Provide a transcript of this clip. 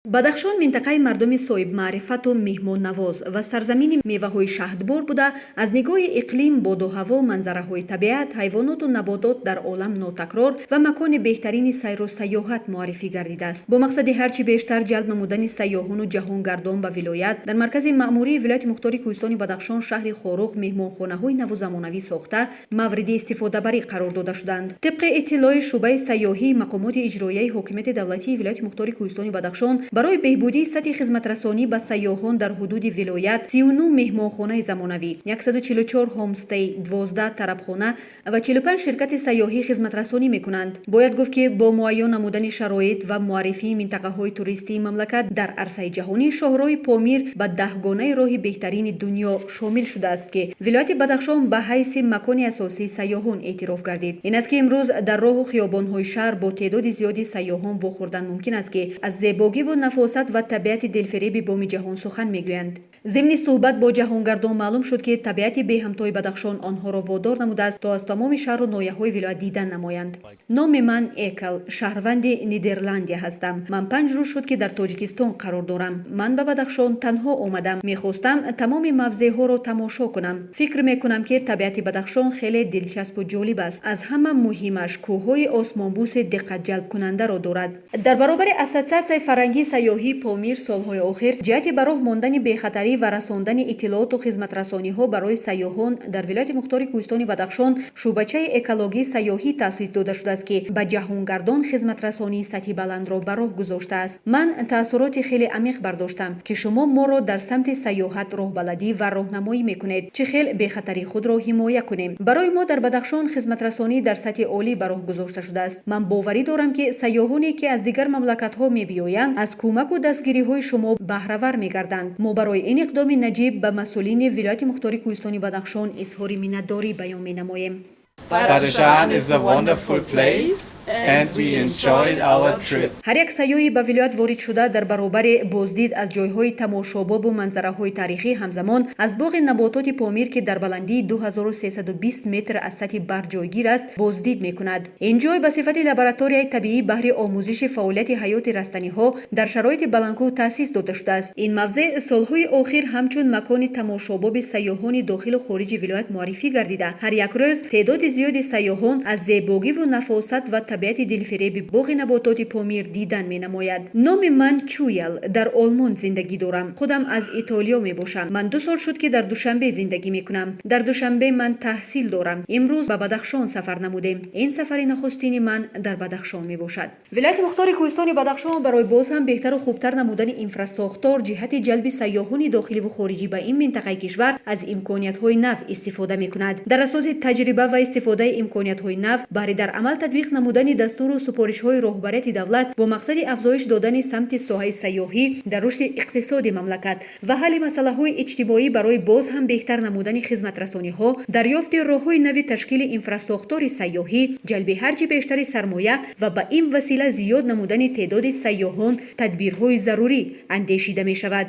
Бадахшон минтақаи мардуми соҳибмаърифату меҳмоннавоз ва сарзамини меваҳои шаҳдбор буда, аз нигоҳи иқлим, боду ҳаво, манзараҳои табиат, ҳайвоноту наботот дар олам нотакрор ва макони беҳтарини сайру сайёҳат муаррифӣ гардидааст. Бо мақсади ҳарчи бештар ҷалб намудани сайёҳону ҷаҳонгардон ба вилоят, дар маркази маъмурии вилояти мухтори Кӯҳистони Бадахшон, шаҳри Хоруғ, меҳмонхонаҳои наву замонавӣ сохта, мавриди истифодабарӣ қарор дода шуданд. Тибқи иттилои шӯъбаи сайёҳии мақомоти иҷроияи ҳокимияти давлатии вилояти мухтори Кӯҳистони Бадахшон, барои беҳбудии сатҳи хизматрасонӣ ба сайёҳон дар ҳудуди вилоят 39 меҳмонхонаи замонавӣ, 144 ҳомстей, 12 тарабхона ва 45 ширкати сайёҳӣ хизматрасонӣ мекунанд. Бояд гуфт, ки бо муайён намудани шароит ва муаррифии минтақаҳои туристии мамлакат дар арсаи ҷаҳонӣ, шоҳроҳи Помир ба даҳгонаи роҳи беҳтарини дунё шомил шудааст, ки вилояти Бадахшон ба ҳайси макони асосии сайёҳон эътироф гардид. Ин аст, ки имрӯз дар роҳу хиёбонҳои шаҳр бо теъдоди зиёди сайёҳон вохӯрдан мумкин аст, ки аз зебогиву нафосат ва табиати дилфиреби боми ҷаҳон сухан мегӯянд. Зимни суҳбат бо ҷаҳонгардон маълум шуд, ки табиати беҳамтои Бадахшон онҳоро водор намудааст, то аз тамоми шаҳру ноҳияҳои вилоят дидан намоянд. Номи ман Экал, шаҳрванди Нидерландия ҳастам. Ман 5 рӯз шуд, ки дар Тоҷикистон қарор дорам. Ман ба Бадахшон танҳо омадам. Мехостам тамоми мавзеъҳоро тамошо кунам. Фикр мекунам, ки табиати Бадахшон хеле дилчаспу ҷолиб аст. Аз ҳама муҳимаш, кӯҳҳои осмонбӯси диққатҷалбкунандаро дорад. Дар баробари Ассотсиатсияи фарҳангии сайёҳии Помир, солҳои охир ҷиҳати ба роҳ мондани бехатарӣ ва расондани иттилооту хизматрасониҳо барои сайёҳон дар вилояти мухтори Кӯҳистони Бадахшон шӯъбачаи экологии сайёҳӣ таъсис дода шудааст, ки ба ҷаҳонгардон хизматрасонии сатҳи баландро ба роҳ гузоштааст. Ман таассуроти хеле амиқ бардоштам, ки шумо моро дар самти сайёҳат роҳбаладӣ ва роҳнамоӣ мекунед, чӣ хел бехатарии худро ҳимоя кунем. Барои мо дар Бадахшон хизматрасонӣ дар сатҳи олӣ ба роҳ гузошта шудааст. Ман боварӣ дорам, ки сайёҳоне, ки аз дигар мамлакатҳо мебиёянд, аз кӯмаку дастгириҳои шумо баҳравар мегарданд. Мо барои ин иқдоми наҷиб ба масъулини вилояти мухтори Кӯҳистони Бадахшон изҳори миннатдорӣ баён менамоем. Badakhshan is a wonderful place and we enjoyed our trip. Ҳар як сайёҳи ба вилоят ворид шуда, дар баробари боздид аз ҷойҳои тамошобобу манзараҳои таърихӣ, ҳамзамон аз боғи набототи Помир, ки дар баландии 2320 метр аз сатҳи баҳр ҷойгир аст, боздид мекунад. Ин ҷой ба сифати лабораторияи табиӣ баҳри омӯзиши фаъолияти ҳаёти растаниҳо дар шароити баландкӯҳ таъсис дода шудааст. Ин мавзеъ солҳои охир ҳамчун макони тамошобоби сайёҳони дохилу хориҷи вилоят муаррифӣ гардида, ҳар як рӯз теъдоди зиёди сайёҳон аз зебогиву нафосат ва табиати дилфиреби боғи набототи Помир дидан менамояд. Номи ман Чуял, дар Олмон зиндагӣ дорам. Худам аз Итолиё мебошам. Ман 2 сол шуд, ки дар Душанбе зиндагӣ мекунам. Дар Душанбе ман таҳсил дорам. Имрӯз ба Бадахшон сафар намудем. Ин сафари нахустини ман дар Бадахшон мебошад. Вилояти мухтори Кӯҳистони Бадахшон барои боз ҳам беҳтару хубтар намудани инфрасохтор ҷиҳати ҷалби сайёҳони дохиливу хориҷӣ ба ин минтақаи кишвар аз имкониятҳои нав истифода мекунад. Дар асоси таҷриба ва истифодаи имкониятҳои нав баҳри дар амал татбиқ намудани дастуру супоришҳои роҳбарияти давлат бо мақсади афзоиш додани самти соҳаи сайёҳӣ дар рушди иқтисоди мамлакат ва ҳалли масъалаҳои иҷтимоӣ, барои боз ҳам беҳтар намудани хизматрасониҳо, дарёфти роҳҳои нави ташкили инфрасохтори сайёҳӣ, ҷалби ҳарчи бештари сармоя ва ба ин васила зиёд намудани теъдоди сайёҳон тадбирҳои зарурӣ андешида мешавад.